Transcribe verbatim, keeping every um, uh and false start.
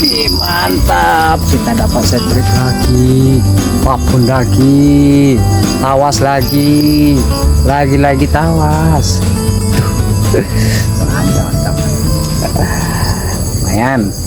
Oke, mantap. Kita dapat setrik lagi. Apapun lagi. Tawas lagi. Lagi-lagi tawas. Mantap, mantap. Lumayan.